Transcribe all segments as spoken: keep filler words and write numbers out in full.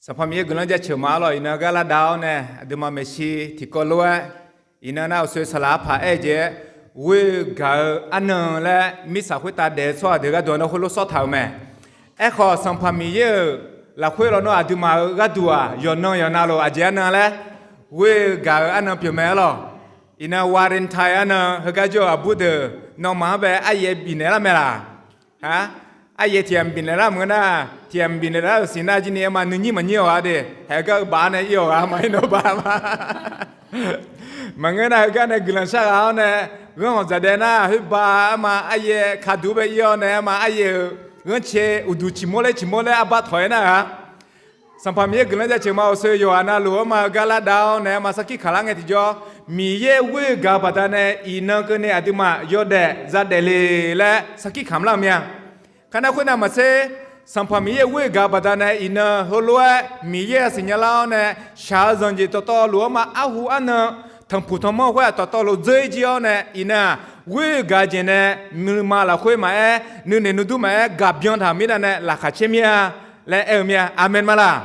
Sanqpaq Miqyaer guiqlanq jaceuq ma-ar lawq. Iqnan gar lar dav-awr nae aqduimaf maeqshi tiqkawv lof-aer, iqnan nar uqsoe saqlaq arpaq aer-eu jeq-aer, ghoer-eu gaq-eu arnan laer mirtsaq khoertav daef-eu tsawrhaq deuq gharduq-anr khoerlof sawr taq-euq mae. Aerkhawf, Sanqpaq Miqyaer-euq lafkhoer lawnmr aqduimaf-euq gharduq-aq, yawqnan yawqnan lof aqjeq arnan laer ghoer-eu gaq-eu arnan pyeuf mae-ar lawq. Iqnan Valentine arnan heugar jawr-eu aqbur deuq, nawmaf-anr bae aryaev bifnaeq lar mae laq? Aq, aryaev tiq ghaq bifnaeq lar maqngeur nar, tiq ghaq bifnaeq lar-euq siq nar jir ni aer ma, nuinyir maqnyir-awq-a de. Haeq gar-eu baf-awr nae ir-awq ghaq ma, ir nawr baf ma. Maqngeur nar, heugar nae guiqlanq shar ghaq-awr nae, ghanr hawq dzaqdaev nar khoer baf-aer ma, aryaev kaduq bae ir-awr nae aer ma, aryaev-euq ghanrcae uqduq ciqmawr laer ciqmawr laer arbar tawq-aer nar-aq, Sanqpaq Miqyaer guiqlanq jaceuq ma. Uqsoe yawqghaq navluf-anr ma, heugar lar dav-awr nae aer ma, sarkir kaq lar ngae tiqjawr, Miqyaer ghoer-eu gaq-eu baqdanae iqnan keuvni aqduimaf yawdaef zadaef le laer sarkir kamq lar-eu mir-a. Kar nar khoernav maqtser, Sanqpaq Miqyaer ghoer-eu gaq-eu baqdanae iqnan heulof-aer Miqyaer-aq siqnya lar-awr nae, shaq-eu zanqjeq dawqtawvluf-anr ma, arhu arnan tanqpuq tanqmanr khoer-aq dawqtawvluf dzeur-ir jir-awr nae, iqnan-aq ghoer-eu gaq-eu jeq nae nuima lafkhoer maqaer, nuinoeq nuidur maqaer, gaq byan taq-euq mirnae nae laqkhaq caer mir-a laer aer-eu mir-a. Aqmeq ma laq?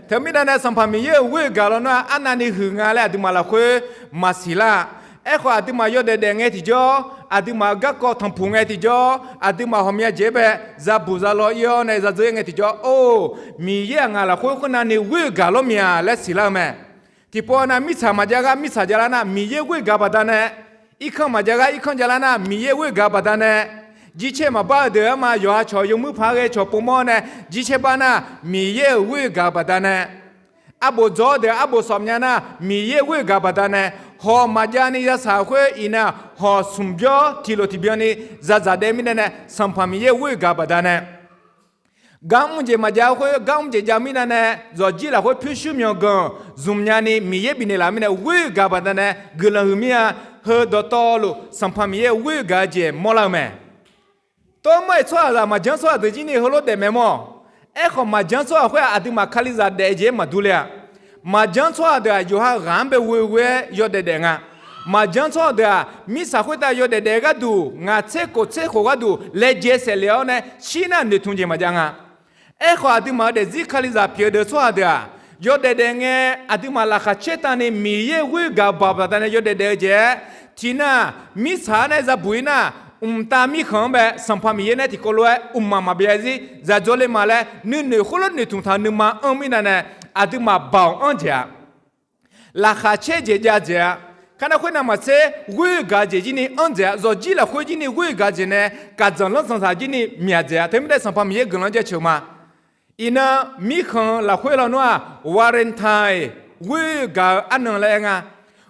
Teumirnae nae Sanqpaq Miqyaer-euq ghoer-eu gaq lawnmr-aq, arnavni huiq nga laer aqduimaf lafkhoer maqsiq lar-a. Aerkhawf, aqduimaf yawdaef daef ngae tiqjawr, aqduimaf-euq garkawv tanqpuq ngae tiqjawr, aqduimaf ghawqmya jeq-aer bae zabuq zalaw ir-awr nae zadzeur ngae tiqjawr, or, Miqyaer-aq ngaq lafkhoer khoernavni ghoer-eu gaq lawr miq-a laer siqlar-eu mae. Tiqpov nav mirtsaq maqjav gar mirtsaq javlar nar, Miqyaer ghoer-eu gaq-eu baqdanae, irkanr maqjav gar irkanr javlar nar, Miqyaer ghoer-eu gaq-eu baqdanae, jircaer maqbar-eu deuq-anr ma, yawqha cawq yawmuir paq-aer ghae cawq povmawr nae jircaer bar nar, Miqyaer-euq ghoer-eu gaq-eu baqdanae, arbof dzawr-eu deuq arbof sawf nya nar, Miqyaer ghoer-eu gaq-eu baqdanae, hawq maqjav ni yasaq-euq khoer iqnan hawq smq byawr tiqlof tiqbyan ni zadzaq daef mirnae nae, Sanqpaq Miqyaer ghoer-eu gaq-eu baqdanae, gar mr jeq maqjav-eu khoer gar mr jeq jav mirnae nae, zawqjir lafkhoer pyurshuir myawqganq zmq nyani Miqyaer bifnaeq laf mirnae ghoer-eu gaq-eu baqdanae guiqlanq huiq mir-a. Heu dawqtawvluf Sanqpaq Miqyaer ghoer-eu gaq-eu jeq mawrlar-eu mae. Tawr mawr-iq tsawrhaqzaq maqjanr tsawrhaq deuq jir ni heulof daef mae mawr. Aerkhawf, maqjanr tsawrhaq khoer-aq, aqduimaf Kalizaq daef jeq-aer maqdur le-a. Maqjanr tsawrhaq deuq-aq, yawqha ghaq-anr bae ghoe ghoe-aer yawdaef daef nga. Maqjanr tsawrhaq deuq-aq, mirtsaq khoertav yawdaef daef-eu gharduq, ngaq tser khof tser khof gharduq laejae saefle-awr nae shir nar noeqtmq jeq maqjav nga. Aerkhawf, aqduimaf-euq daefzir Kalizaq pyeuf-eu deuq tsawrhaq deuq-aq, yawdaef daef ngae, aqduimaf laqkhaq caer tavni Miqyaer ghoer gaq-eu baq baqdanae yawdaef daef-eu jeq-aer, tiqnan mirtsaq-anr nae zabuq-ir nar, mqtav mirkhanq-anr bae Sanqpaq Miqyaer nae tiqkawv lof-aer mqmaq maqbyav zir zaq dzawr le ma laer nuinoeq khoerlof noeqtmq taq-eu nuima anr-eu mirnae nae, aqduimaf baoq anr jeq-a. Laqkhaq caer jeq jav dzaeq-a. Kar nar khoernav maqtser ghoer-eu gaq jeq jir ni anr dzaeq-a. Zawqjir lafkhoer jir ni ghoer-eu gaq jeq nae kaqdzanq lanr dzanqzaq jir ni myaq dzaeq-a. Teumirnae Sanqpaq Miqyaer guiqlanq jaceuq ma. Iqnan mirkhanq lafkhoer lawnmr-aq, Valentine, ghoer-eu gaq-eu arnan laer aer nga.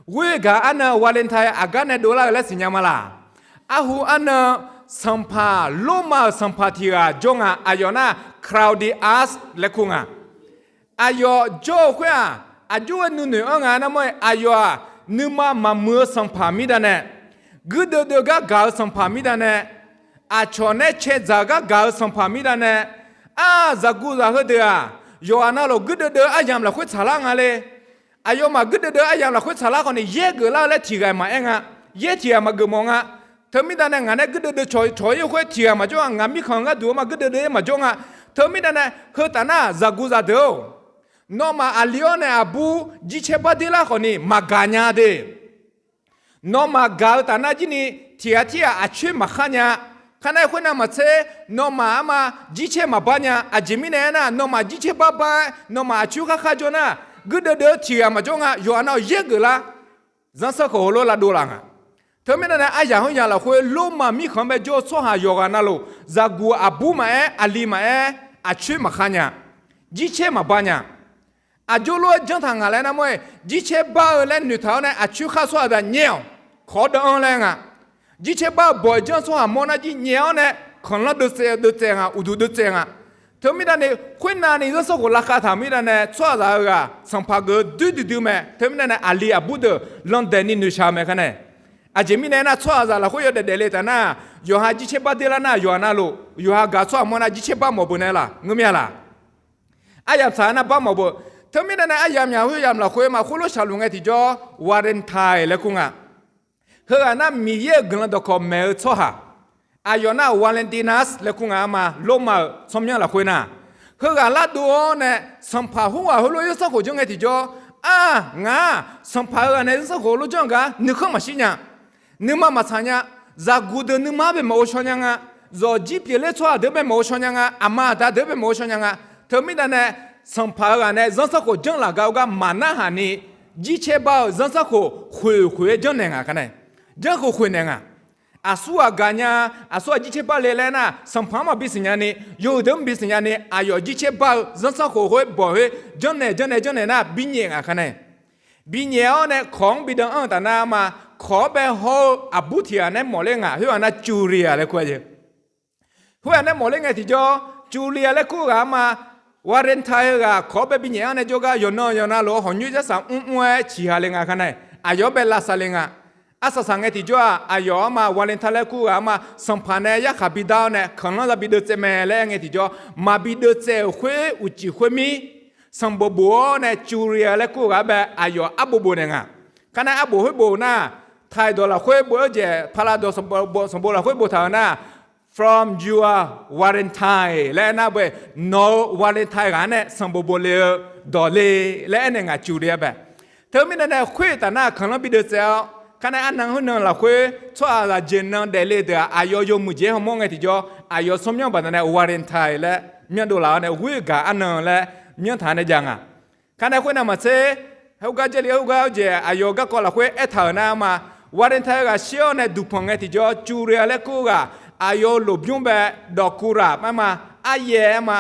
Ghoer-eu gaq-eu arnan Valentine aqgar nae dovlar-eu laer siqnya ma laq? Arhu arnan sanqpaq, Lormav-euq sanqpaq tiq ghaq jawr nga. Aqyawf nar Claudius laer kur nga. Aqyawf jawr-eu khoer-aq, aqjox-aer nuinoeq anr nga nar mawr-aer, aqyawf-aq, nuima maqmuiq-eu sanqpaq mirda nae, guirdeuv deuv gar gaq-eu sanqpaq mirda nae, aqcawq nae cae dzaq-eu gar gaq-eu sanqpaq mirda nae, aq, zaqguq zaq heudeuq-aq, yawqghaq navluf guirdeuv deuv-eu aryamq lafkhoer tsaqlar nga le. Aqyawfmaf guirdeuv deuv-eu aryamq lafkhoer tsaqlar khawf ni yaer geuflar-eu laer tiq ghaq maqaer nga. Yaer tiq ghaq maqgeuf mawf nga. Teumirda nae ngaq nae guirdeuv deuv cawq cawq ir-eu khoer tiq ghaq maqjawr nga. Ngaq mirkhanq gharduq-anr ma guirdeuv deuv-aer maqjawr nga. Teumirda nae heu taf nar zaqguq zaqdeuq-or, nawmaf aqli-awr nae aqbur jircaer bar der lar khawf ni maqgaq nya de. Nawmaf gaq-eu taf nar jir ni tiq ghaq tirghaq aqcoer maqkhar nya. Kar nar khoernav maqtser, nawmaf arma jircaer maqbar nya. Aqjeq mirnae aernar, nawmaf jircaer bar bar-aer nawmaf aqcoer khar khar jawr nar, guirdeuv deuv-eu tiq ghaq maqjawr nga. Yawqghaq navluf yaer geuflar zanrsanrkhof heulof lavdov laf nga. Teumirnae nae aryaq khanryaq lafkhoer Lormav mirkhanq-anr bae jawr-eu tsawrhaq yawqghaq navluf, zaqguq aqbur maqaer, aqli maqaer, aqcoer maqkhar nya. Jircaer maqbar nya. Aqjox lof-aer janr taq ngaq laer nar mawr-aer, jircaer bar-eu laer noeqtaq-awr nae aqcoer khar tsawrhaq deuq-aq nyaer-awq, kawq-awr deuv-anr laer nga. Jircaer bar-eu bawq-iq janr tsawrhaq mawr nar jir nyaer-awr nae, khanqlanr deuvtsaev deuvtsaev nga, uqduq deuvtsaev nga. Teumirnae ni khoernav ni zanrsanrkhof lavkhav taq mirnae nae tsawrhaqzaq-eu ghaq sanqpaq geuf-eu doer duidui mae. Teumirnae nae aqli aqbur deuq landaeq ni noeqshaq-eu mae kar nae. Aqjeq mirnae aernar, tsawrhaqzaq lafkhoer yawdaef daefle taf nar, yawqha jircaer bar der lar nar, yawqha navluf yawqha gaq tsawrhaq mawr nar jircaer bar mawf beu nae laf ngeur mir-a laq? Aryamq saq-aer nar bar mawf beu. Teumirnae nae aryamq yamq khoeryamq lafkhoer ma khoerlof shaqluf ngae tiqjawr Valentine laer kur nga. Heughaq nar Miqyaer-euq guiqlanq dawqkawq maeq-eu tsawrhaq. Aqyawf nar Valentinus laer kur nga ma, Lormav-euq tsawrmyanr lafkhoer nar. Heughaq lardov-awr nae, sanqpaq khoerghaq heulof-aer zanrsanrkhof janr ngae tiqjawr, aq, ngaq-aq, sanqpaq-euq ghaq nae zanrsanrkhof lof janr-eu gar nuikhanr maqshir nya. Nuima maqtsaq nya. Zaqguq deuq nuima-anr bae maqghovshaw nya nga. Zawqjir pyeufler tsawrhaq deuq-anr bae maqghovshaw nya nga. Aqma aqda deuq-anr bae maqghovshaw nya nga. Teumirnae nae, sanqpaq-euq ghaq nae zanrsanrkhof janrlaf gar-eu gar maqnarhaq ni, jircaer bar-eu zanrsanrkhof khoeq khoeq-aer janrnaeq nga kar nae. Janrkhof khoeqnaeq nga. Aqsurghaq gaqnya, aqsurghaq jircaer bar le laer nar, sanqpaq-anr maqbi siqnya ni, yawhuiq deuq-anr bi siqnya ni, aqyawf jircaer bar-eu zanrsanrkhof khoer bawq khoer janrnaeq janrnaeq janrnaeq nar binyaef nga kar nae. Binyaef-awr nae kawq-anr bi dan anr-eu taf nar ma, kawq-anr bae hawr-eu aqbur tiq ghaq nae mawfler nga, khoerghaq nar Julia laer kur-a jeq. Khoerghaq nae mawfler ngae tiqjawr, Julia laer kur-eu ghaq-anr ma, Valentine heu ghaq kawq-anr bae binyaef-anr nae jawrgar yawqnan yawqnan lof-aer hawq nyoer jarsaq mrmr-aer ciqha le nga kar nae, aqyawf-anr bae lavsav le nga. Arsaq saq ngae tiqjawr-aq, aqyawf-anr ma Valentine laer kur-eu ghaq-anr ma sanqpaq nae yarkhaq bidar-awr nae khanqlanr za bi deuvtsaev mae laer aer ngae tiqjawr, maqbi deuvtsaev-euq khoer uqcif khoermir, sanqbof bof-awr nae Julia laer kur-eu ghaq-anr bae aqyawf arbof bofnaeq nga. Kar nae arbof khoer bof nar, taiqdawq lafkhoer bof-aer jeq pala dawq sanqbof lafkhoer boftaq-euq nar, From your Valentine laer aernar bae, nawq-euq Valentine ghaq-anr nae sanqbof bof le-eu dawq le laer aernaeq ngaq Julia bae. Teumirnae nae khoer taf nar khanqlanr bi deuvtsaev-awr, kar nae arnan khoernan lafkhoer tsawrhaqzaq jeq nan daefle deuq-aq, aqyawf yawmuiq jeq-aer hawmawr ngae tiqjawr, aqyawf tsawrmyanr baqdanae Valentine laer myanr dovlaf-awr nae ghoer-eu gaq arnan laer myanr taq nae jav nga. Kar nae khoernav maqtser, heugar Jarlif-anr heugar-eu jeq aqyawf garkawv lafkhoer aertaq-euq nar ma, Valentine-eu ghaq shir-awr nae duqpanq ngae tiqjawr Julia laer kur-eu ghaq, aqyawf-euq lmqbymr bae dawqkuv laf aer ma, aryaer aer ma,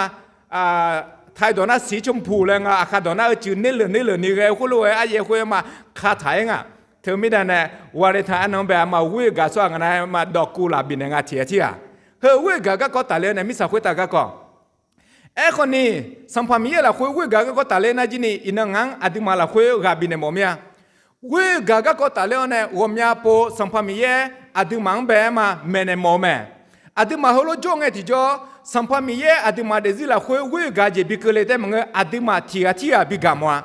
taiqdawq nar siq cawmpuq laer nga, aqkaq dawq nar-eu cuiv nerleuq nerleuq ni ghae-eu khoerlof-aer aryaer khoer aer ma, kataq-aer nga. Teumirnae nae, Valentine arnan-anr bae aqma ghoer-eu gaq tsawrhaq nga nar aer ma dawqkuv laf bifnaeq nga tiq ghaq tirghaq. Heu ghoer-eu gaq garkawv tafler-awr nae mirtsaq khoertav garkawv Aerkhawf ni, Sanqpaq Miqyaer lafkhoer ghoer-eu gaq garkawv tafler nar jir ni, iqnan ngaq-anr aqduimaf lafkhoer ghaq bifnaeq mawf mir-a. Ghoer-eu gaq garkawv tafler-awr nae ghawqmya pov Sanqpaq Miqyaer aqduimaf-anr bae aer ma maeqnaeq mawf-eu mae. Aqduimaf heulof jawr ngae tiqjawr, Sanqpaq Miqyaer aqduimaf daefzir lafkhoer ghoer-eu gaq jeq bi keuvle taef maqngeur, aqduimaf tiq ghaq tirghaq bi gaq mawf-a.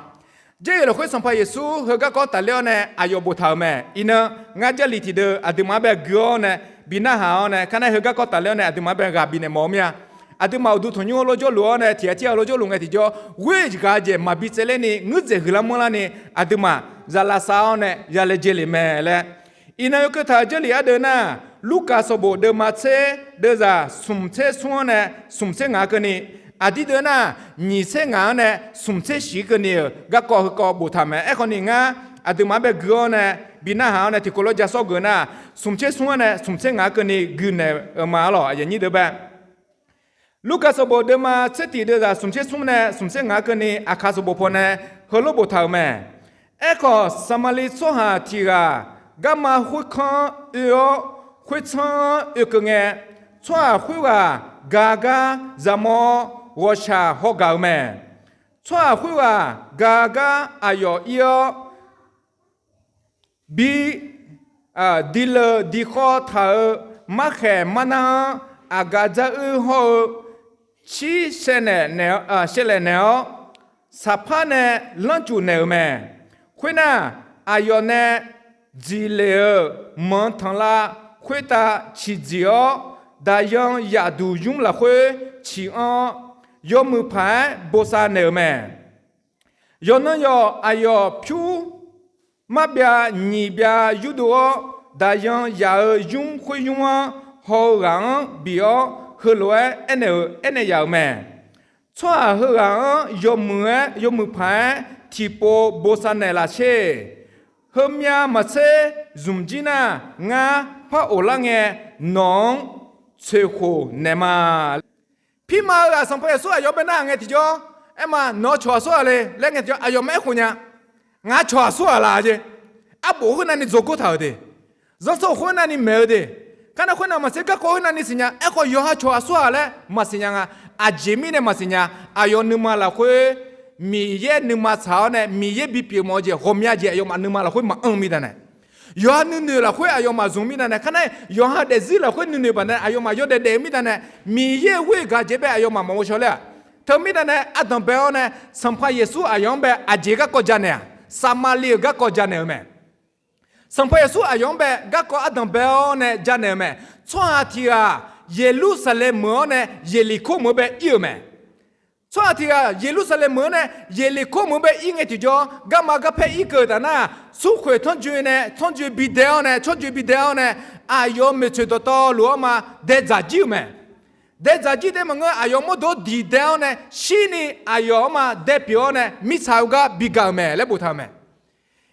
Jarlif lafkhoer Sanqpaq Yeqsur heu garkawv tafler-awr nae aqyawf boftaq-euq mae. Iqnan, ngar Jarlif tiqdeuv aqduimaf-anr bae gui-awr nae, bi narhaq-awr nae, kar nae heu garkawv tafler-awr nae aqduimaf-anr bae ghaq bifnaeq mawf-eu mir-a. Aqduimaf uqduq tanqnymr heulof jawrluf-awr nae, tiq ghaq tirghaq heulof jawrluf ngae tiqjawr, ghoer-eu gaq jeq maqbi tsaevler ni, ngeur dzaeq huiqlar manrlar ni, aqduimaf zaqlaf sav-awr nae yalaejae lef mae laer. Iqnan yawkeuv taq-euq Jarlif ardeuv nar, Lurkaf sanqbof deuvma tser deuvzaq smq tser smr-anr nae smq tser ngaq-anr keuvni, aqdir deuv nar, nyiq tser ngaq-anr nae smq tser shiq keuvni-euq garkawv heukawv boftaq mae. Aerkhawf ni ngar aqduimaf-anr bae gui-awr nae, bi narhaq-awr nae tiqkawv lof ja sawr geuf nar, smq tser smr-anr nae smq tser ngaq-anr keuvni guinaeq-eu ma arlawq, aqyuif aqnyir deuq bae. Lurkaf sanqbof deuvma tser tiq deuvzaq smq tser smr nae smq tser ngaq-anr keuvni, Aqkaq sanqbof pawnae heulof boftaq-euq mae. Aerkhawf, Saqmaqliv tsawrhaq tiq ghaq garma khoerkanr-anr oe-awr, khoertsanr-anr oekeuv ngae, tsawrhaq khoerghaq gar gar zaqmawr-awr, ghawqshaq haw gaq-euq mae. Tsawrhaq khoerghaq gar gar aqyawf ir-awr, bi diqleuv diqkhawv taq-euq markhaeq marnar-anr aqgaf dzaruir hawr-eu cir shaevlaeq naeq-awr, saqpar nae lanrcuf naeq-euq mae. Khoernar, aqyawf nae dziqlef-euq manq tanqlav khoertav ciqdziq-awr, daqyan yaf duq ymr lafkhoer ciq anr-awr, yawmuiq paq-aer bosav naeq-euq mae. Yawqnan yawq aqyawf pyur marbyav nyiq byav yurdov-awr, daqyan yaf-euq ymr khoer ymr-anr haw-eu ghaq-anr bif-awr, heulof-aer aernaeq-euq aernaeq yaf-euq mae. Tsawrhaq heughaq-anr yawmuiq-aer, yawmuiq paq-aer tiqpov bosav naeqlaf sher. Heumyav maqtser zmq jir nar, ngar par of lar ngae, nawq-anr tsoeqkhof naeqma. Pirma-eu ghaq Sanqpaq Yeqsur aqyawf-anr bae narhaq ngae tiqjawr, aer ma, nawq-eu cawq aqsurghaq le laer ngae tiqjawr, aqyawf maqaer khof nya. Ngaq-eu cawq aqsurghaq la jeq. Arbof khoernav ni dzawgor taq-euq de. Zanrsanrkhof khoernav ni maeq-eu de. Kar nar khoernav maqtser garkawv khoernav ni siqnya. Aerkhawf, yawqha cawq aqsurghaq laer maqsiqnya nga. Aqjeq mirnae maqsiqnya. Aqyawf nuima lafkhoer Miqyaer nuima tsaq-awr nae Miqyaer bipyeuf mawf-eu jeq ghawqmya jeq aqyawfmaf nuima lafkhoer maqanr-eu mirnae, yawqha nuinoeq lafkhoer aqyawfmaf zmq mirnae, kar nar yawqha daefzir lafkhoer nuinoeq baqdanae aqyawfmaf yawdaef daef-eu mirnae, Miqyaer-euq ghoer-eu gaq jeq bae aqyawfmaf maqghovshaw ler-aq. Teumirnae nae ardanq bae-awr nae, Sanqpaq Yeqsur aqyawf-anr bae aqjeq garkawv ja naeq-aq, Saqmaqliv-euq garkawv ja naeq-eu mae. Sanqpaq Yeqsur aqyawf-anr bae garkawv ardanq bae-awr nae ja naeq-eu mae. Tsawrhaq tiq ghaq Yeqlursaqlaeq meuq-awr nae Yeqliqkor meuq-anr bae ir-euq mae. Tsawrhaq tiq ghaq Yeqlursaqlaeq meuq-anr nae Yeqliqkor meuq-anr bae ir ngae tiqjawr, garma garpaer irkeuv-eu taf nar, smrkhoeq tanrjoe nae tanrjoe bidae-awr nae, tsawrjoe bidae-awr nae, aqyawf-euq maeqtsoeq dawqtawvluf-anr ma daedzaq jir-euq mae. Daedzaq jir taef maqngeur, aqyawf mawrdo-anr diqdae-awr nae shirni aqyawf-anr ma dae pyeuf-awr nae mirtsaq-eu gar bigaq-euq mae laer boftaq-euq mae.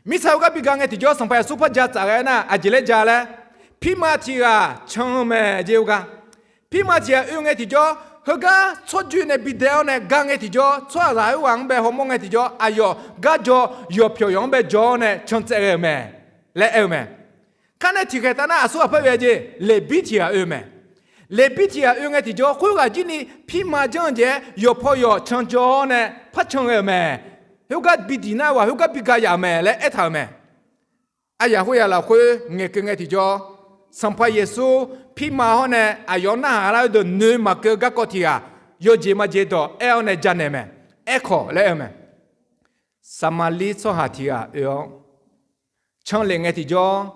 Mirtsaq-eu gar bigaq ngae tiqjawr, Sanqpaq Yeqsur par ja tsaf ghae nar, aqjeq laer ja laer, pirma tiq ghaq can-eu mae jeq-eu gar. Pirma tiq ghaq oe ngae tiqjawr, heugar tsawrjoe nae bidae-awr nae ga ngae tiqjawr, tsawrhaqzaq khoerghaq-anr bae hawmawr ngae tiqjawr, aqyawf garjaw yawqpyawq yawq-anr bae jaw-awr nae can tsaev ghae-euq mae laer aer-eu mae. Kar nae tiqkhaeq taf nar, aqsur ghaq par oe-a jeq, Leqbir tiq ghaq oe-eu mae. Leqbir tiq ghaq oe ngae tiqjawr, khoerghaq jir ni pirma janr-eu jeq-aer yawqpaw yawq can jaw-awr nae par can ghae-euq mae. Khoergar bidiq nar-eu ghaq khoergar bigaq yaf-euq mae laer aertaq-euq mae. Aryaq khoeryaq lafkhoer ngaeqkeuv ngae tiqjawr, Sanqpaq Yeqsur pirma hawr nae aqyawf-anr narhaq lar-eu deuq noeq maqkeuv garkawv tiq ghaq, yawjeq majeq dawq aer-awr nae janaeq mae. Aerkhawf laer aer-eu mae. Saqmaqlir tsawrhaq tiq ghaq oe-awr, canlef ngae tiqjawr,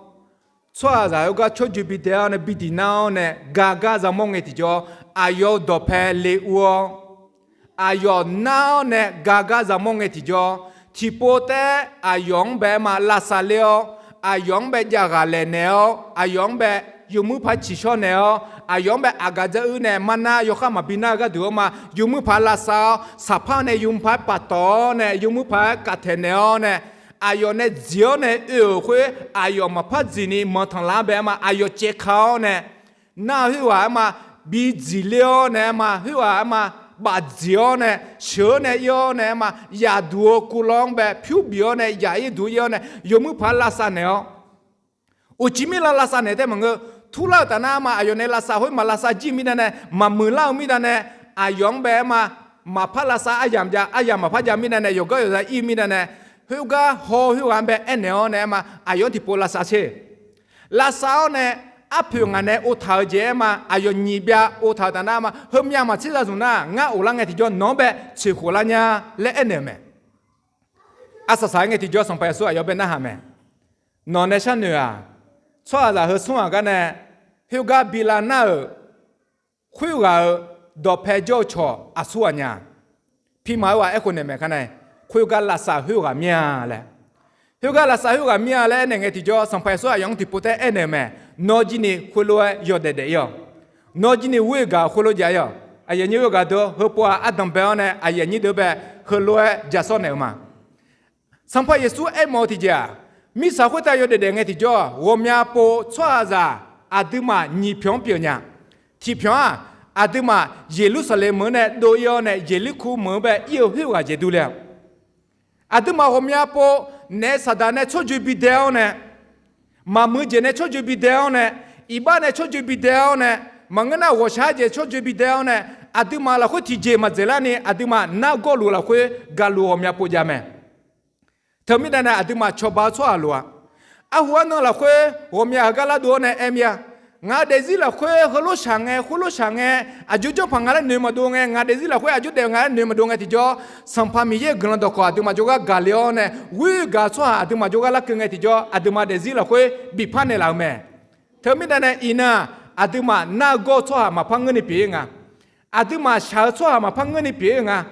tsawrhaqzaq khoergar tsawrjoe bidae-awr nae bidiq nar-awr nae ga gar yamawr ngae tiqjawr, aqyawf-euq dawqpae le ur-awr, aqyawf nar-awr nae ga gar yamawr ngae tiqjawr, tiqpov taef-aer aqyawf-anr bae ma lavsav ler-awr, aqyawf-anr bae jav ghaq laeq naeq-awr, aqyawf-anr bae yawmuir paq tsiqshawr naeq-awr, aqyawf-anr bae aqgaf dzaruir nae mar nar yawkhav maqbi nar-eu gharduq-anr ma yawmuir paq lavsav-awr, saqpar nae yawmuir paq-aer paftawf-awr nae yawmuir paq-aer kaftaeq naeq-awr nae, aqyawf nae dziq-awr nae oe-euq khoer aqyawf maqpar dziqni manqtanqlar bae-aer ma aqyawf caevka-awr nae, nar-eu khoerghaq-aer ma, bi dziqler-awr nae-aer ma, khoerghaq-aer ma, bafdziq-awr nae, sheuq-awr nae ir-awr nae-aer ma, yaqduq-eu kuvlawv-anr bae pyur bif-awr nae yaq-ir duq ir-awr nae yawmuir paq-aer lavsav naeq-awr, uqcif mirlar lavsav naeq taef maqngeur. Turlar-euq taf nar-aer ma, aqyawf nae lavsav khoer maq lavsav jir-eu mirnae nae, maqmuiqlar-eu mirnae nae, aqyawf-anr bae-aer ma, maqpar lavsav aryamq jav, aryamq maqpar jav mirnae nae, yawqgar yawqza ir-eu mirnae nae, khoergar haw khoerghaq-anr bae aernaeq-awr nae-aer ma, aqyawf-anr tiqpov lavsav sher. Lavsav-awr nae, arpoeq ngaq nae ovtaq-eu jeq-aer ma, aqyawf nyiq byav ovtaq-euq taf nar-aer ma, heumyav maqtser za zmq nar, ngar of lar ngae tiqjawr nawq-anr bae tsoeqkhof lar nya laer aernaeq-euq mae. Arsaq saq-aer ngae tiqjawr, Sanqpaq Yeqsur aqyawf bae narhaq mae. Nawq nae sharnoeq-aq, tsawrhaqzaq heu smr ghaq gar nae khoergar bi lavnar-euq khoerghaq-euq dawqpae jawr-eu cawq aqsur ghaq nya. Pirma-eu ghaq aerkhof naeq maeq kar nae, khoergar lavsav khoerghaq mir-a laer. Khoergar lavsav khoerghaq mir-a laer aernaeq ngae tiqjawr, Sanqpaq Yeqsur aqyawf-anr tiqpov taef-aer aernaeq-euq mae. Nawr jir ni khoerlof-aer yawdaef daef ir-awq. Nawr jir ni ghoer-eu gaq khoerlof jav ir-awq. Aqyuif aqnyir ghoer-eu gaq deuq-or, heupov-aq ardanq bae-awr nae aqyuif aqnyir deuq bae heulof-aer ja sawr naeq-eu ma. Sanqpaq Yeqsur aermawf-eu tiqjeq-aq, mirtsaq khoertav yawdaef daef ngae tiqjawr, ghawqmya pov tsawrhaqzaq aqduimaf nyiq pyanq-anr pyeuf nya. Tiqpyanq-aq, aqduimaf Yeqlursaqlaeq meuq-anr nae dov ir-awr nae, Yeqlirkuv meuq-anr bae ir-eu khoerghaq jeq durler-a. Aqduimaf ghawqmya pov naef saqdaq nae tsawrjoe bidae-awr nae, maqmuiq jeq nae tsawrjoe bidae-awr nae, iqbax nae tsawrjoe bidae-awr nae, maqngeur nar ghawqshaq jeq tsawrjoe bidae-awr nae, aqduimaf lafkhoer tiqjeq maqdzaeqlar ni aqduimaf nargawrluf lafkhoer gaqluf ghawqmya pov jav mae. Teumirnae nae aqduimaf cawba-eu tsawrhaq lof-a. Arhu arnan lafkhoer ghawqmya heugar lardov-awr nae aer mir-a. Ngaq-euq daefzir lafkhoer heulof shaq ngae, khoerlof shaq ngae, aqjox janrpaq nga laer noeq maqdov ngae, ngaq daefzir lafkhoer aqjox daef nga laer noeq maqdov ngae tiqjawr, Sanqpaq Miqyaer-euq guiqlanq dawqkawq aqduimaf jawrgar gaqle-awr nae, ghoer-eu gaq-eu tsawrhaq aqduimaf jawrgar larkeuv ngae tiqjawr, aqduimaf daefzir lafkhoer biparnaeq laf-euq mae. Teumirnae nae iqnan, aqduimaf nargawr-eu tsawrhaq maqpar ngeurni pyeuf-ir nga. Aqduimaf shaq-eu tsawrhaq maqpar ngeurni pyeuf-ir nga.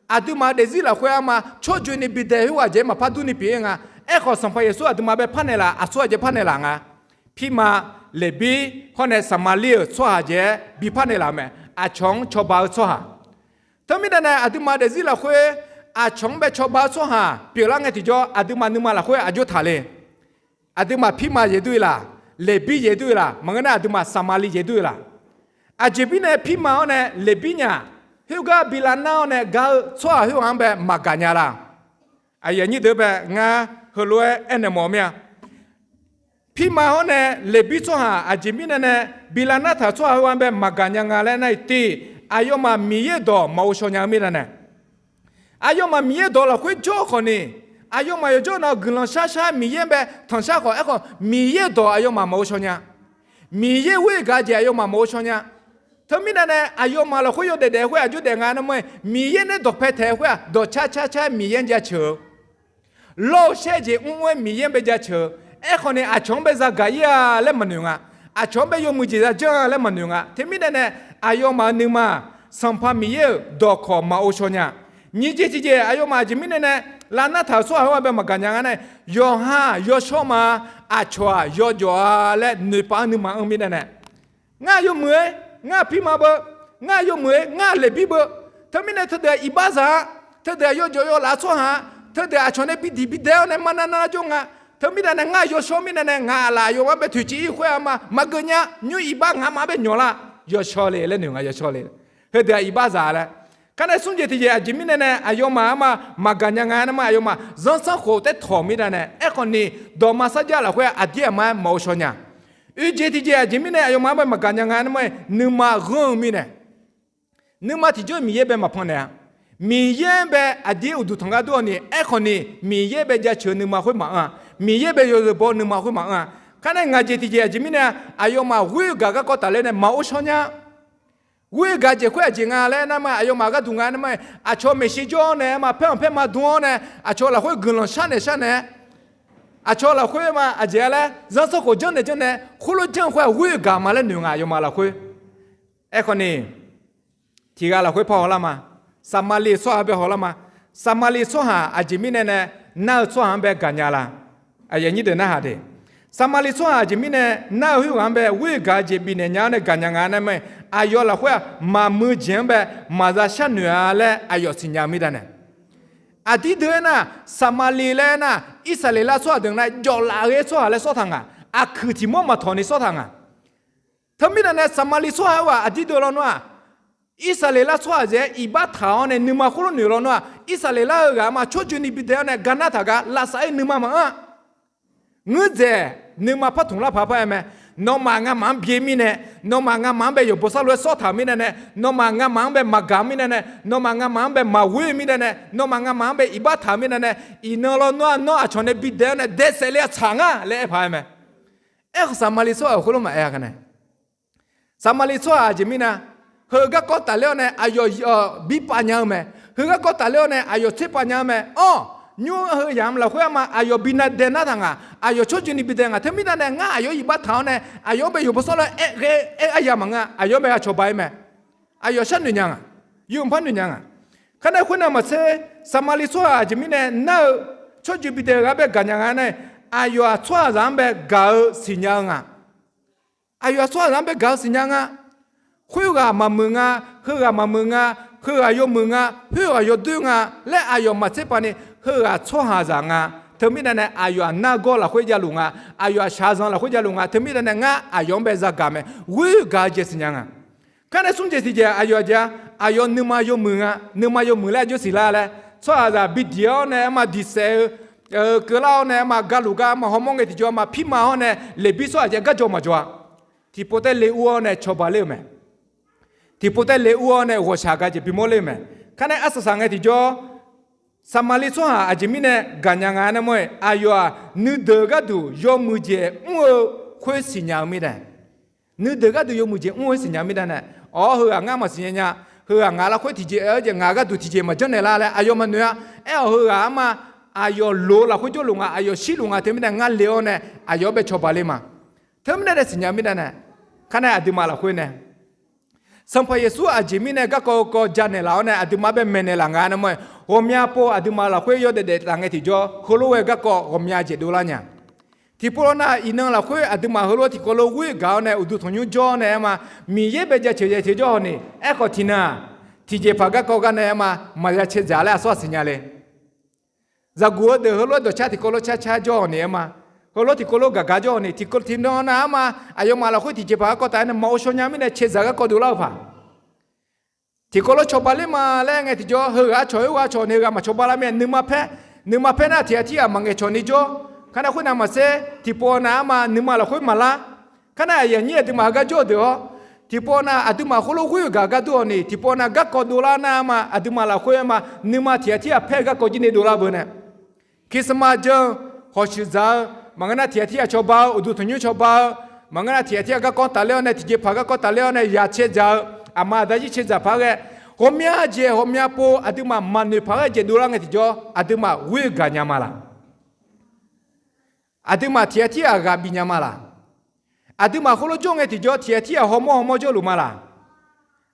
Aqduimaf-eu daefzir lafkhoer arma tsawrjoeni bidae khoerghaq jeq-aer maqpar durni pyeuf-ir nga. Aerkhawf, Sanqpaq Yeqsur aqduimaf bae parnaeq laf, aqsur ghaq jeq parnaeq laf nga. Pirma, Leqbir hawr nae Saqmaqlir-euq tsawrhaq jeq-aer biparnaeq laf-eu mae. Aqcawq-anr cawba-eu tsawrhaq. Teumirnae nae aqduimaf daefzir lafkhoer aqcawq-anr bae cawba-eu tsawrhaq pyeuflar ngae tiqjawr, aqduimaf nuima lafkhoer aqjox taqle. Aqduimaf pirma jeq dur-ir laf, Leqbir jeq dur-ir laf, maqngeur nar aqduimaf Saqmaqliv jeq dur-ir laf. Aqjeq mirnae pirma-awr nae Leqbir nyaf, khoergar bi lavnar-awr nae gar-eu tsawrhaq khoerghaq-anr bae maqgaq nya la? Aqyuif aqnyir deuq bae ngar heulof-aer aernaeq mawf-eu mir-a. Pirma-awr nae Leqbir tsawrhaq aqjeq mirnae nae bi lavnar taq-euq tsawrhaq khoerghaq-anr bae maqgaq nya nga laer nar-iq tiq, aqyawfmaf Miqyaer-euq dawq maqghov shaw nya-eu mirnae nae, aqyawfmaf Miqyaer dawq lafkhoer jawr khawf ni, aqyawfmaf yawqjawr nav guiqlanq shar shar Miqyaer-anr bae tanqshar khawf, aerkhawf Miqyaer dawq aqyawfmaf maqghov shaw nya. Miqyaer ghoer-eu gaq-eu jeq aqyawfmaf maqghov shaw nya. Teumirnae nae aqyawfmaf lafkhoer yawdaef daef khoer aqjox daef nga nar ma-aer, Miqyaer nae dawqpae taef-eu khoer-aq, dawq car car car Miqyaer-anr jaceuq-eu. Lawr-eu shaer jeq mr-aer Miqyaer-anr bae jaceuq-eu. Aerkhawf ni aqcawq-anr bae zagaq ir-a laer maqnoeq nga. Aqcawq-anr bae yawmuiq jeq yajanr-a laer maqnoeq nga. Teumirnae nae aqyawfmaf-euq nuima Sanqpaq Miqyaer-euq dawqkawq maqghov shaw nya. Nyiq jeq tiqjeq aqyawfmaf aqjeq mirnae nae lavnar taq-euq tsawrhaq-anr bae maqgaq nya nga nae, yawqha-aq yawshawr ma, aqcawq-aq yawjawf-a laer noeqpaf-anr nuima anr mirnae nae, ngar-aq yawmuiq-aer, ngar-aq pirma beu, ngar-aq yawmuiq-aer, ngar-aq leqbir beu, teumirnae teudeuq-aq iqbaxzaq-a, teudeuq-aq yawjawf yawlaf-eu tsawrhaq-a, teudeuq-aq aqcawq nae bidiq bidae-awr nae marnar nar jawr nga. Teumirnae nae ngar-aq yawshawr mirnae nae ngaq laf yawqha-anr bae toeqciv ir khoer-a ma, maqgeuf nya, nymr iqbax ngaq ma bae nyawq lar, yawshawr le laer noeq nga, yawshawr le. Heudeuq-aq iqbaxzaq laer. Kar nae smr jeq tiqjeq aqjeq mirnae nae aqyawfmaf-anr ma maqgaq nya nga nae ma, aqyawfmaf zanrsanrkhof taer tawq mirnae nae, aerkhawf ni dawqma sarjax lafkhoer aqdir aqma-aer maqghov shaw nya. Oeq jeq tiqjeq aqjeq mirnae aqyawfmaf-anr bae maqgaq nya nga nae ma, nuima ghanr-eu mirnae, nuima tiqjawr Miqyaer bae maqpan naeq-a. Miqyaer-anr bae aqdir uqduq tanq gar dur-awq ni, aerkhawf ni Miqyaer bae jaceuq-eu nuima khoer maqanr-a. Miqyaer bae yawzeu baw-eu nuima khoer maqanr-a. Kar nae ngaq jeq tiqjeq aqjeq mirnae, aqyawfmaf ghoer-eu gaq garkawv tafler nae maqghov shaw nya. Ghoer-eu gaq jeq khoer aqjeq nga laer nar ma, aqyawfmaf gharduq nga nae ma, aqcawq maeqshi jawr-awr nae ma, paer-anr paer ma dm-awr nae, aqcawq lafkhoer guiqlanq sharnaeq sharnaeq, aqcawq lafkhoer ma aqjeq-a laer zanrsanrkhof janrnaeq janrnaeq khoerlof janr-eu khoer-aq ghoer-eu gaq ma laer noeq nga aqyawfmaf lafkhoer. Aerkhawf ni tiqghaq lafkhoer par hawlar ma. Saqmaqliv tsawrhaq bae hawlar ma. Saqmaqliv tsawrhaq aqjeq mirnae nae nar-eu tsawrhaq-anr bae gaqnya la? Aqyuif aqnyir deuq narhaq de. Saqmaqliv tsawrhaq aqjeq mirnae nar-eu khoerghaq-anr bae ghoer-eu gaq-eu jeq bifnaeq nya-awr nae gaqnya nga nae mae, aqyawf lafkhoer-aq maqmuiq jeq-anr bae maqza sharnoeq-a laer aqyawf siqnya-eu mirnae nae, aqdir deuq-aer nar, Saqmaqliv laer aernar, Irsaqleqlav tsawrhaq deuq nar jawflaf ghae-eu tsawrhaq laer sawr taq nga. Aqkuiq tiq mawr maqtawq ni sawr taq nga. Teumirnae nae Saqmaqliv tsawrhaq-eu ghaq aqdir deuq lawnmr-aq, Irsaqleqlav tsawrhaqzaq-aer iqbax taq-awr nae nuima khoerlof noeq lawnmr-aq, Irsaqleqlav-eu ghaq-anr ma tsawrjeuq ni bi dae-awr nae gar nar taq gar lavsav-ir nuima maqanr-a. Ngeur dzaeq nuima par tmq lar paq par-aer mae. Nawmaf ngamaf-anr byae mirnae, nawmaf ngamaf-anr bae yawqbaw sar lof-aer sawr taq-eu mirnae nae, nawmaf ngamaf-anr bae maqgaq-eu mirnae nae, nawmaf ngamaf-anr bae maqghoer-eu mirnae nae, nawmaf ngamaf-anr bae iqbax taq-eu mirnae nae, iqnan lawnmr-aq nawr aqcawq nae bi dae-awr nae dae saef le-a tsaq nga laer aer paq-aer mae. Aerkhawf Saqmaqliv tsawrhaq khoerlof maqaer-a gar nae, Saqmaqliv tsawrhaq aqjeq mirnae, heu garkawv tafler-awr nae aqyawf bi pav nya-eu mae. Heu garkawv tafler-awr nae aqyawf tser pav nya-eu mae. Awr, nymr-anr heu yamq lafkhoer-a ma aqyawf bi na dae nar taq nga. Aqyawf tsawrjeuq ni bi dae nga. Teumirnae nae ngar aqyawf-anr iqbax taq-awr nae aqyawf-anr bae yawqbaw sawr lof-aer aer ghae aer aqyawf maqngeur-a. Aqyawf-anr bae aqcawq ba-ir mae. Aqyawf sharnoeq nya nga. Yawmuiq par noeq nya nga. Kar nae khoernav maqtser, Saqmaqliv tsawrhaq aqjeq mirnae nar-eu tsawrjeuq bi dae-eu ghaq bae gaqnya nga nae, aqyawf-aq tsawrhaqzaq-anr bae gaq-eu siqnya-eu nga. Aqyawf-aq tsawrhaqzaq-anr bae gaq-eu siqnya nga. Khoerghaq maqmuiq nga, heughaq maqmuiq nga, heughaq yawmuiq nga, khoerghaq yawdoer nga laer aqyawf maqtser pav ni, heughaq tsawrhaqzaq nga. Teumirnae nae aqyawf-aq nargawr lafkhoer javluf nga, aqyawf-aq shaqzanq lafkhoer javluf nga. Teumirnae nae ngar aqyawf-anr bae zagaq mae. Ghoer-eu gaq-eu jeq siqnya nga. Kar nae smr jeq tiqjeq aqyawf aqjeq-a, aqyawf nuima yawmuiq nga. Nuima yawmuiq laer aqjox siqlar laer, tsawrhaqzaq bi diq-awr nae arma diq saef-eu keuvlar-awr nae arma galuf gar arma hawmawr ngae tiqjawr arma pirma-awr nae leqbir tsawrhaq jeq garjawr maqjawr-a. Tiqpov taer le ur-awr nae cawba ler-euq mae. Tiqpov taer le ur-awr nae ghawqshaq gaq jeq bimawr ler-euq mae. Kar nae arsaq saq ngae tiqjawr, Saqmaqliv tsawrhaq aqjeq mirnae gaqnya nga nae mawr-aer, aqyawf-aq nuideuq gharduq yawmuiq jeq mr-eu khoer siqnya-eu mirnae, nuideuq gharduq yawmuiq jeq mr-eu khoer siqnya-eu mirnae nae, awr, heughaq ngar maqsiqnya nya. Heughaq ngaq lafkhoer tiqjeq-eu jeq ngaq gharduq tiqjeq maqjanr naeq lar laer aqyawf maqnoeq-a. Aer-awq heughaq arma aqyawf loq-eu lafkhoer jawrluf nga, aqyawf shirluf nga. Teumirnae ngar le-awr nae aqyawf-anr bae cawba ler ma. Teumirnae nae siqnya-eu mirnae nae, kar nae aqduimaf lafkhoer nae Sanqpaq Yeqsur aqjeq mirnae garkawv kawv janaeq laf-awr nae aqduimaf-anr bae maeqnaeq laf nga nae mawr-aer, ghawqmya pov aqduimaf lafkhoer yawdaef daef taf ngae tiqjawr heulof-aer garkawv ghawqmya jeq dovlar nya. Tiqpov lawr nar iqnan lafkhoer aqduimaf heulof tiqkawv lof ghoer gaq-awr nae uqduq tanqnymr jawr-awr nae aer ma, Miqyaer bae jaceuq jaceuq jawr-awq ni. Aerkhawf tiqnan-aq, tiqjeqpaq garkawv gar nae aer ma, maqya cae dzaq laer aqsur aqsiq nya le. Zaqguq-eu deuq heulof-aer dawqcar tiqkawv lof car car jawr-awq ni aer ma. Heulof tiqkawv lof gaq gaq jawr-awq ni, tiqkawv tiqnan nar aer ma, aqyawfmaf lafkhoer tiqjeqpaq garkawv taf-aer nae maqghov shaw nya mirnae cae dzaq garkawv dovlar-eu paq. Tiqkawv lof cawba ler ma laer ngae tiqjawr, heughaq cawq-aer ghaq cawq ni heughaq maqcawba lar mirnae, nuima paer, nuima paer nar tiq ghaq tirghaq maqngaeq cawq ni jawr. Kar nar khoernav maqsaer, tiqpov nav aer ma nuima lafkhoer maqlar. Kar nar aqyuif aqnyir aqduimaf heugar jawr-eu deuq-awr, tiqpov nav aqduimaf heulof ghoer-eu gaq gar dur-awq ni, tiqpov nav garkawv dovlar nar aer ma, aqduimaf lafkhoer aer ma, nuima tiq ghaq tirghaq paer-eu garkawv jir ni dovlar beu nae. Christmas jan-eu, hawq shuiq dzaq-eu, maqngeur nar tiq ghaq tirghaq cawba-eu, uqduq tanqnymr cawba-eu, maqngeur nar tiq ghaq tirghaq garkawv tafler-awr nae, tiqjeqpaq garkawv tafler-awr nae ya cae dzaq-eu, aqma aqda jir cae dzaq paq-aer ghae, ghawqmya jeq ghawqmya pov aqduimaf maqnoeq paq-aer jeq dovlar ngae tiqjawr, aqduimaf ghoer-eu gaq nya ma laq? Aqduimaf tiq ghaq tirghaq ghaq bif nya ma laq? Aqduimaf heulof jawr ngae tiqjawr tiq ghaq tirghaq hawmawr hawmawr jawrluf ma laq?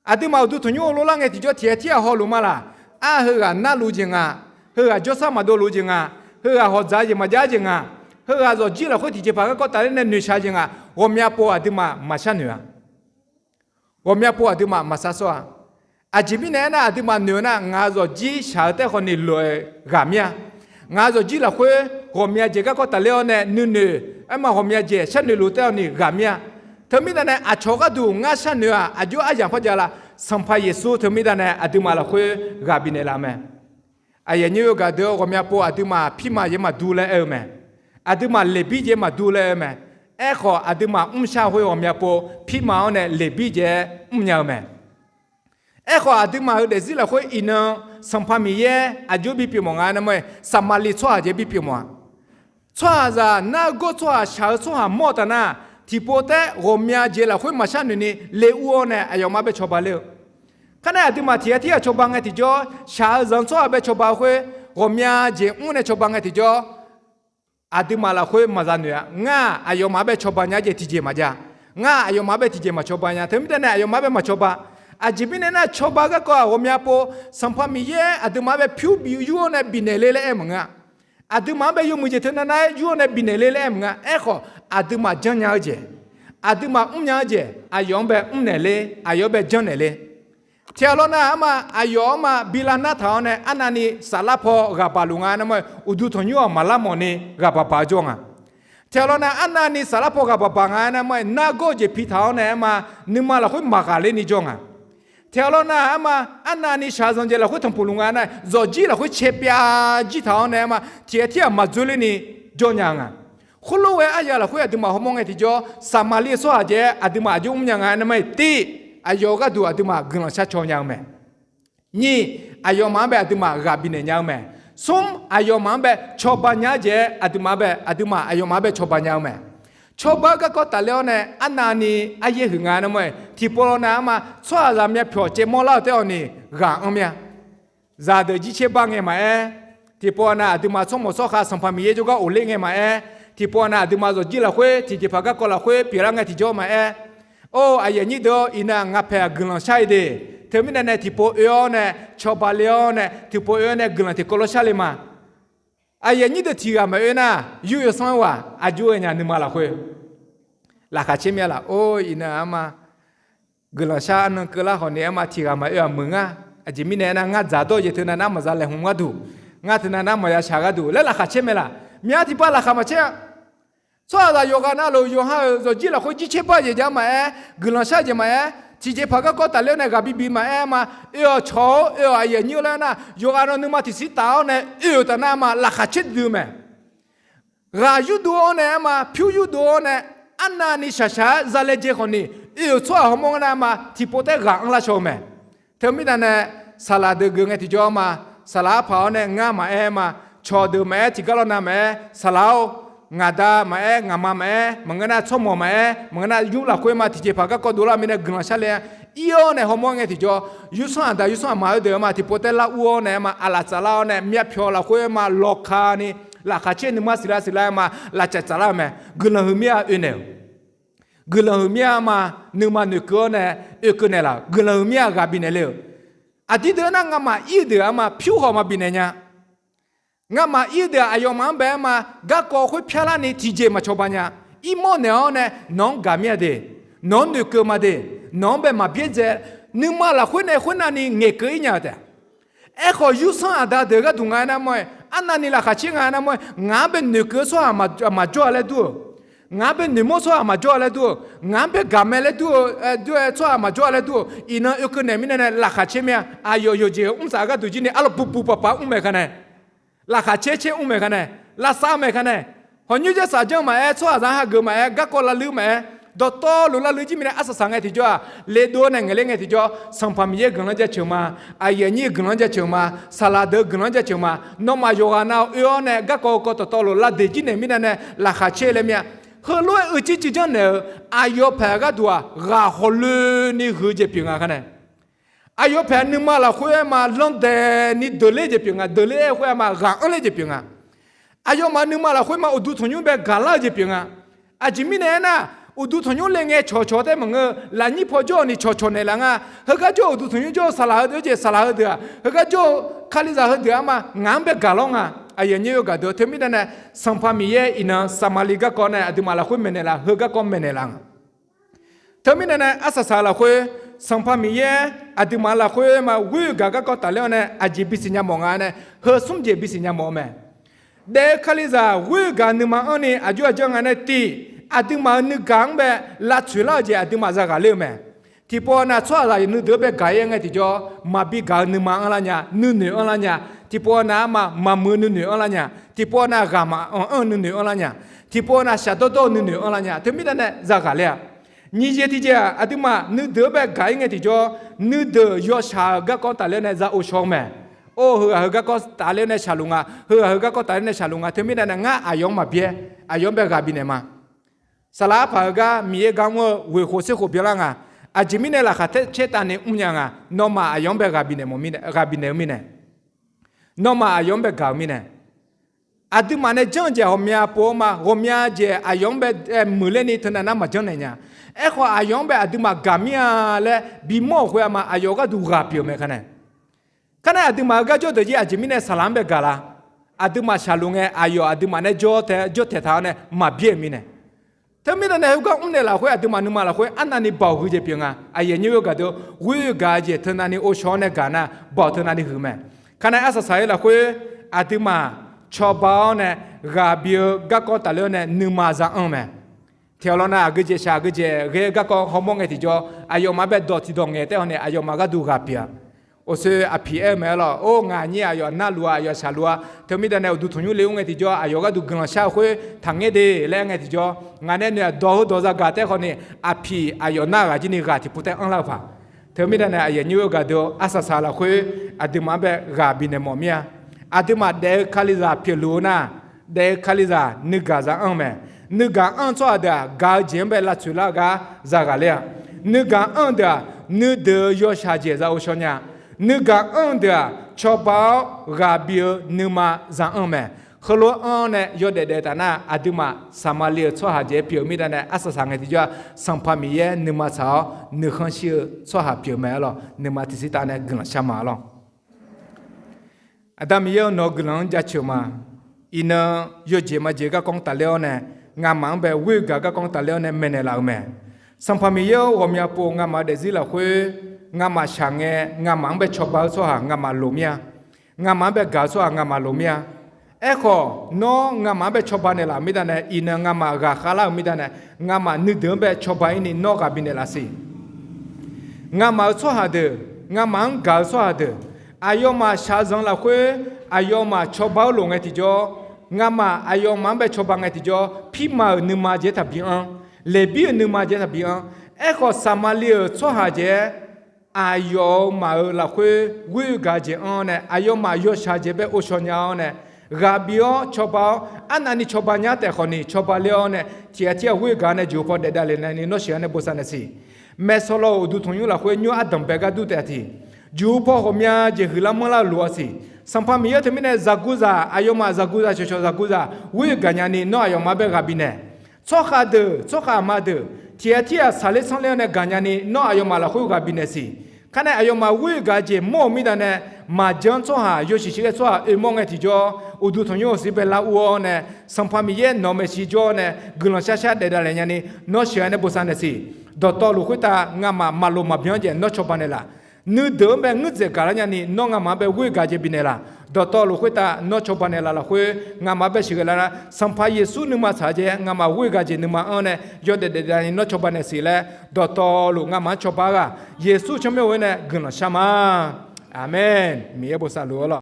Aqduimaf uqduq tanqnymr-eu lorlar ngae tiqjawr tiq-aer tir-aq hawluf ma laq. Ar, heughaq narluf jeq nga, heughaq jawrsar maqdov luf jeq nga, heughaq hawqdzaq jeq maqjav jeq nga, heughaq zawqjir lafkhoer tiqjeqpaq garkawv tafler nae noeqshaq jeq nga. Ghawqmya pov aqduimaf maqshar noeq-a. Ghawqmya pov aqduimaf maqshar sawr-a. Aqjeq mirnae aernar, aqduimaf noeq-eu nar, ngaq-euq zawqjir shaq-eu taef khawf ni lof-aer ghaq mir-a. Ngaq-euq zawqjir lafkhoer ghawqmya jeq garkawv tafler-awr nae nuinoeq, aerma ghawqmya jeq sharnoeq luf taef-awr ni ghaq mir-a. Teumirnae nae aqcawq gharduq ngar sharnoeq-aq, aqjox aryamq par jav laf. Sanqpaq Yeqsur teumirnae nae aqduimaf lafkhoer ghaq bifnaeq laf-eu mae. Aqyuif aqnyir gaq deuq-awr, ghawqmya pov aqduimaf pirma jeq maqdur laer aer-eu mae. Aqduimaf leqbir jeq maqdur laer aer-eu mae. Aerkhawf, aqduimaf mrshar khoer ghawqmya pov pirma-awr nae leqbir jeq-aer mrnya-eu mae. Aerkhawf, aqduimaf-euq daefzir lafkhoer iqnan Sanqpaq Miqyaer aqjox bi pyeufmawf nga aernar, Saqmaqliv tsawrhaq jeq bi pyeufmawf-a. Tsawrhaqzaq nar-eu gawr tsawrhaq shaq-eu tsawrhaq mawr-eu taf nar, tiqpov taef ghawqmya jeq lafkhoer maqshar noeq ni le ur-awr nae aqyawfmaf-anr bae cawba ler-eu. Kharnae aqduimaf tiq ghaq tir ghaq cawba ngae tiqjawr, shaq-eu zanq tsawrhaq bae cawba khoer, ghawqmya jeq mr nae cawba ngae tiqjawr, aqduimaf lafkhoer maqza noeq-a. Ngar-aq, aqyawfmaf-anr bae cawba nya jeq tiqjeq maqjav. Ngar-aq, aqyawfmaf-anr bae tiqjeq maqcawba nya. Teumirnae nae aqyawfmaf-anr bae maqcawba. Aqjeq mirnae nar, cawba garkawv-aq ghawqmya pov Sanqpaq Miqyaer aqduimaf-anr bae pyur bif yur-awr nae bifnaeq ler laer aer maqngeur-a. Aqduimaf-anr bae yawmuiq jeq teunav nar-aer yur-awr nae bifnaeq ler laer aer maqngeur-a. Aerkhawf, aqduimaf janrnya-eu jeq, aqduimaf mrnya-eu jeq, aqyawf-anr bae mrnaeq ler, aqyawf-anr bae janrnaeq ler. Tiq ghaq lawr nar-aq, arma aqyawf arma bi lar nartaq-awr nae arnavni saflar paw ghaq baq luf nga aernar, uqduq tanqnymr-aq maqlar mawf ni ghaq baq baq-eu jawr nga. Tiq ghaq lawr nar, arnavni saflar paw ghaq baq baq nga aernar, nargawr-eu jeq pi taq-awr nae arma nuima lafkhoer maqghaqler ni jawr nga. Tiq ghaq lawr nar-aq, arma arnavni shaqzanq jeq lafkhoer tanqpuq luf nga aernar, zawqjir lafkhoer cae pyav jir taq-awr nae arma tiq ghaq tir ghaq maqdzoerler ni jawr nya nga. Khoerlof-aer aryaq lafkhoer aqduimaf hawmawr ngae tiqjawr, Saqmaqliv-eu tsawrhaq jeq-aer aqduimaf aqjox mrnya nga aernar, tir aqyawf-eu gharduq aqduimaf guiqlanq shar caw nya-eu mae. Nyiq, aqyawfmaf-anr bae aqduimaf ghaq bifnaeq nya-eu mae. Smr, aqyawfmaf-anr bae cawba nya-aer jeq-aer aqduimaf-anr bae, aqduimaf aqyawfmaf-anr bae cawba nya-eu mae. Cawba-eu garkawv tafler-awr nae arnavni aryaer huiq nga aernar, tiqpov lawr nar arma tsawrhaqzaq myavpyawq caevmawr lar-eu taef-awq ni ghaq anr mir-a. Zaqdeuq jircaer bar ngae maqaer, tiqpov nar aqduimaf tsawrmawq tsawrkhav Sanqpaq Miqyaer jawrgar ghofler ngae maqaer, tiqpov nar aqduimaf zawqjir lafkhoer tiqjeqpaq garkawv lafkhoer pyeuflar ngae tiqjawr maqaer, or, aqyuif aqnyir deuq-or, iqnan ngaq paeq-aq guiqlanq shar-ir de. Teumirnae nae tiqpov oe-awr nae cawba le-awr nae tiqpov oe-awr nae guiqlanq tiqkawv lof shar le ma. Aqyuif aqnyir deuq tiq ghaq maqoe nar, yur yawsanr-aer ghaq aqjox ghae nya nuima lafkhoer. Laqkhaq caer mir-a laf? Or, iqnan arma guiqlanq shar arnan keuvlar khawf ni arma tiq ghaq maqoe-aq meuq ngar. Aqjeq mirnae aernar, ngar dzaqdawr jeq teunav nar maqza laeqhmq gharduq, ngar teunav nar maqya shaq gharduq laer laqkhaq caer mae laf? Myav tiqpav laqkhaq maqcaer-a. Tsawrhaqzaq yawqghaq navluf yawqha-euq zawqjir lafkhoer jircaer bar jeq jav maqaer, guiqlanq shar jeq maqaer, tiqjeqpaq garkawv tafler-awr nae ghaq bibi maqaer ma. Oe-awq cawq-or, oe-awq aqyuif aqnyir laer nar, yawqghaq nawq nuima tiqsiq taf-awr nae oe-euq taf nar arma laqkhaq caer duidui-eu mae. Ghaq yurdov-awr nae arma pyur yurdov-awr nae, arnavni shaqshaq-aer zalae jeq khawf ni, oe-euq tsawrhaq hawmawr ngar nar arma tiqpov taef ghaq anrlar shaw-eu mae. Teumirnae nae, saqlaq deuq geuf ngae tiqjawr arma, saqlaq arpaq-awr nae ngar maqaer ma, cawqdeuq maqaer, tiqgar lawr nav maqaer, saqlaq-or, ngaqda maqaer, ngaqma maqaer, maqngeur nar tsawrmawq maqaer, maqngeur nar yur lafkhoer ma tiqjeqpaq garkawv dovlar mirnae guiqlanq shar le-a. Ir-awr nae hawmawr ngae tiqjawr, yursanr aqda yursanr aqma-eu deuq-aer ma tiqpov taef lar ur-awr nae-aer ma, aqlaf tsaflar-awr nae myavpyawq lafkhoer ma lawkani, laqkhaq caer nuima siqlar siqlar-aer ma laqcav tsaflar-eu mae. Guiqlanq huiq mir-a oe naeq-euq. Guiqlanq huiq mir-a ma, nuima noeqkeuv-awr nae oekeuv naeqlaf-euq. Guiqlanq huiq mir-a ghaq bifnaeq le-euq. Aqdir deuq-aer nar ngamaf ir-eu deuq-aer ma pyur hawq maqbif naeq nya. Ngamaf ir-eu deuq-aq aqyawfmaf-anr bae-aer ma, garkawv khoer pyarlarni tiqjeq maqcawba nya. Irmawr naeq-awr nae nawq-anr gaq mir-a de, nawq-anr noeqkeuv ma de, nawq-anr bae maqbyaerdzae, nuima lafkhoer nae khoernavni ngaeqkeuv-ir nya-eu taef. Aerkhawf yursanr aqda deuq gharduq nga-aer nar mawr-aer, arnavni laqkhaq caer nga-aer nar mawr-aer, ngaq-anr bae noeqkeuv-eu tsawrhaq maqjawr-a laer dur-euq, ngaq-anr bae noeqmawr tsawrhaq maqjawr-a laer dur-euq, ngaq-anr bae gaqmae laer dur-eu, dur-aer tsawrhaq maqjawr-a laer dur-euq, iqnan oekeuv naeq mirnae nae laqkhaq caer mir-a. Aqyawf yawqjeq mr tsaf gharduq jir ni arlawr buqbuq paqpaq mr maeq khanq nae, laqkhaq caer caer mr maeq khanq nae, lavsav maeq khanq nae, hawq nyoer jarsaq janr maqaer, tsawrhaqzaq hageuf maqaer, garkawv lavluir maqaer, dawqtawvluf lavluir jir mirnae arsaq saq ngae tiqjawr-aq, ledov-awr nae ngaeqler ngae tiqjawr, Sanqpaq Miqyaer guiqlanq jaceuq ma, aqyuif aqnyir guiqlanq jaceuq ma, saqlaq deuq guiqlanq jaceuq ma, nawmaf yawqghaq nav oe-awr nae garkawv kawv dawqtawvluf lavdeq jir naeq mirnae nae laqkhaq caer laer mir-a. Heulof-aer uicuiv cuiv janrnaeq-euq aqyawf paeq gharduq-aq ghaq hawqloeni huiq-eu jeq pyeuf nga khanq nae. Aqyawf paeq nuima lafkhoer-aer ma lanrdaeq ni deuqler jeq pyeuf nga, deuqler-aer khoer-aer ma ghaq anrler jeq pyeuf nga. Aqyawfmaf nuima lafkhoer ma uqduq tanqnymr bae gaqlar-eu jeq pyeuf nga. Aqjeq mirnae aernar, Uqduq tanqnymr le ngae cawqcawq taef maqngeur-eu, lafnyir paw jawr-eu ni cawqcawq naeqlaf nga. Heugar jawr-eu uqduq tanqnymr jawr-eu saqlaq heudeuq-anr jeq saqlaq heudeuq-aq, heugar jawr-eu Kalizaq heudeuq-anr ma ngaq-anr bae gaq lawr nga. Aqyuif aqnyir gaq deuq, teumirnae nae Sanqpaq Miqyaer iqnan Saqmaqliv garkawv nae aqduimaf lafkhoer maeqnaeqlaf, heu garkawv maeqnaeqlaf nga. Teumirnae nae arsaq saq-eu lafkhoer, Sanqpaq Miqyaer aqduimaf lafkhoer ma ghoer-eu gaq garkawv tafler-awr nae aqjeq bisiq nya mawf nga nae, heu smr jeq bisiq nya mawf-eu mae. Daef-eu Kalizaq ghoer-eu gaq nuima anrni aqjox aqjanr nga nae tiq, aqduimaf-euq nuigaq-anr bae lavtsoeq lar-eu jeq aqduimaf zaghaq ler-eu mae. Tiqpov nav tsawrhaqzaq nuideuq-anr bae gaq-ir ngae tiqjawr, maqbi gaq-eu nuima anrlar nya, nuinoeq anrlar nya. Tiqpov nav-anr ma maqmuiq-eu nuinoeq anrlar nya. Tiqpov nav ghaq maqanr-anr-eu nuinoeq anrlar nya. Tiqpov nav shafdawrdawr-eu nuinoeq anrlar nya. Teumirnae nae zaghaq ler-a. Nyiq jeq tiqjeq-aq, aqduimaf nuideuq-anr bae gaq-ir ngae tiqjawr, nuideuq yawshaq-euq garkawv tafler nae za ovshaw-eu mae. Or, heughaq heu garkawv tafler nae shaqluf nga, heughaq heu garkawv tafler nae shaqluf nga. Teumirnae nae ngar aqyawf-anr maqbyaer, aqyawf-anr bae ghaq bifnaeq ma. Saqlaq arpaq-eu gar Miqyaer gar mr-eu ghoeq khof ser khof byanlar nga. Aqjeq mirnae laqkhaq taer caer tavni mrnya nga. Nawmaf aqyawf-anr bae ghaq bifnaeq mawf, ghaq bifnaeq-eu mirnae, nawmaf aqyawf-anr bae gaq-eu mirnae. Aqduimaf nae janr-eu jeq ghawqmya pov-eu ma, ghawqmya jeq aqyawf-anr bae muiqler ni teunav nar maqjanr naeq nya. Aerkhawf, aqyawf-anr bae aqduimaf gaq mir-a laer bimawr-euq khoer-aq ma, aqyawf gharduq ghaq pyeuf-eu mae kanae. Kanae aqduimaf-euq garjawr deuq jir aqjeq mirnae saqlaq-anr bae gaq la? Aqduimaf shaqluf ngae, aqyawf aqduimaf nae jawr tae jawr taeq taq-awr nae maqbyaer-euq mirnae. Teumirnae nae heugar mrnaeq lafkhoer aqduimaf nuima lafkhoer arnavni baoq huiq jeq pyeuf nga. Aqyuif aqnyir gaq deuq, ghoer-eu gaq-eu jeq teunav ni ovshaw-awr nae gaq nar baoq teunav ni huiq mae. Kanae arsaq saq-ir lafkhoer, aqduimaf cawba-awr nae ghaq bi-eu garkawv tafler-awr nae nuima za anr-eu mae. Tiq ghaq lawr nar, aqgeujeq shaq aqgeujeq ghae-eu garkawv hawmawr ngae tiqjawr, aqyawfmaf-anr bae dawq tiqdawq ngaeq taef haw ni aqyawfmaf gharduq ghaq pyeuf-a. Oqsoe aqpiq aer-eu mae-aer lawq, or, ngaq nyir aqyawf narluf-a, aqyawf shaqluf-a. Teumirnae nae uqduq tanqnymr le mr ngae tiqjawr, aqyawf gharduq guiqlanq shar-eu khoer taqngaer de laer aer ngae tiqjawr, ngaq nae noeq-aq dawq heudawq zagaq taef haw ni, aqpiq aqyawf nar ghaq jir ni ghaq tiqpov taef anrlar-eu paq. Teumirnae nae aqyuif aqnyir gaq deuq, arsaq saq lafkhoer aqduimaf-anr bae ghaq bifnaeq mawf mir-a. Aqduimaf daef-eu Kalizaq pyeufluf-eu nar, daef-eu Kalizaq nuigaq za anr-eu mae. Nuigaq anr-eu tsawrhaq deuq-aq, gaq-eu jeq-anr bae lavtsoeq lar-eu gar zaghaq ler-a. Nuigaq anr-eu deuq-aq, nuideuq-eu yawshaq jeq za ovshaw nya. Nuigaq anr-eu deuq-aq, cawba-awr ghaq bi-eu nuima za anr-eu mae. Heulof-aer anr-awr nae yawdaef daef taf nar, aqduimaf Saqmaqliv-euq tsawrhaq jeq-aer pyeuf-eu mirnae nae arsaq saq ngae tiqjawr-aq, Sanqpaq Miqyaer nuima tsaq-awr nuikhanr shir-eu tsawrhaq pyeuf mae-aer lawq. Nuima tiqsir tav nae guiqlanq shar ma-aer lawq. Aqda Miqyaer-eu, nawq-eu guiqlanq-anr jaceuq ma. Iqnan yawjeq majeq garkawv-anr tafler-awr nae, ngamaf-anr bae ghoer-eu gaq garkawv-anr tafler-awr nae maeqnaeq laf-eu mae. Sanqpaq Miqyaer-or, ghawqmya pov ngamaf-eu daefzir lafkhoer, ngamaf shaq ngae ngamaf-anr bae cawba-eu tsawrhaq ngamaf loq mir-a. Ngamaf-anr bae gaq-eu tsawrhaq ngamaf loq mir-a. Aerkhawf, nawr ngamaf-anr bae cawba naeqlaf-euq mirnae, iqnan ngamaf ghaqkhaer lar-euq mirnae, ngamaf nuideuq-anr bae cawba-ir ni nawr ghaq bifnaeq laf siq. Ngamaf-euq tsawrhaq deuq, ngamaf-anr gaq-eu tsawrhaq deuq, aqyawfmaf shaqzanq lafkhoer aqyawfmaf cawba-awr loq ngae tiqjawr, ngamaf aqyawfmaf-anr bae cawba ngae tiqjawr, pirma-euq nuima jeq-aer taqbi anr, Leqbir-euq nuima jeq-aer taqbi anr. Aerkhawf, Saqmaqliv-euq tsawrhaq jeq-aer aqyawfmaf-euq lafkhoer ghoer-eu gaq jeq anr-awr nae, aqyawfmaf yawshaq jeq bae ghovshaw nya-awr nae, ghaq bif-awr cawba-awr, arnavni cawba nya taef khawf ni cawba ler-awr nae, tiq ghaq tirghaq ghoer-eu gaq nae jeqhu paw daef davle nae ni nawr sheuqghae nae bosav naeq siq. Maeqsawq lawq-euq uqduq tanqnymr lafkhoer nymr ardanq bae gar dur taef-a tiq, jeqhu paw ghawqmya jeq huiqlar manrlar-eu lof-a siq. Sanqpaq Miqyaer teumirnae zaqguq zaq, aqyawfmaf zaqguq zaq cawqcawq zaqguq zaq ghoer-eu gaq nyani nawr aqyawfmaf-anr bae ghaq bifnaeq. Tsawrkhav deuq, tsawrkhav aqma deuq, tiq ghaq tirghaq saqler sanrler-awr nae gaq nyani nawr aqyawfmaf lafkhoer ghaq bifnaeq siq. Kharnae aqyawfmaf ghoer-eu gaq jeq mawr-euq mirnae nae, maqjan tsawrhaq, yawshuif shir ghae tsawrhaq oe mawr ngae tiqjawr, uqduq tanqnymr-euq siq bae lar ur-awr nae, Sanqpaq Miqyaer nawq-eu maeqshi jawr-awr nae, guiqlanq shar shar daef davle nyani nawr sheuqghae nae bosav naeq siq. Dawqtawvluf khoertav ngamaf maqloq maqbyan jeq nawr cawba naeqlaf. Nuideuq-anr bae ngeur dzaeq gaqlar nyani nawr ngamaf-anr bae ghoer-eu gaq jeq bifnaeq laf. Dawqtawvluf khoertav nawr cawba naeqlaf lafkhoer ngamaf-anr bae sheuqghae lar nar, Sanqpaq Yeqsur nuima tsaq-eu jeq-aer ngamaf ghoer-eu gaq jeq nuima anr nae yawdaef daef davni nawr cawba naeq siq laer, dawqtawvluf ngamaf-anr cawba-aer ghaq, Yeqsur tsawrmyanr-eu nae guiqlanq shar ma. Aqmeq. Miqyaer bosav luf-awr lawq.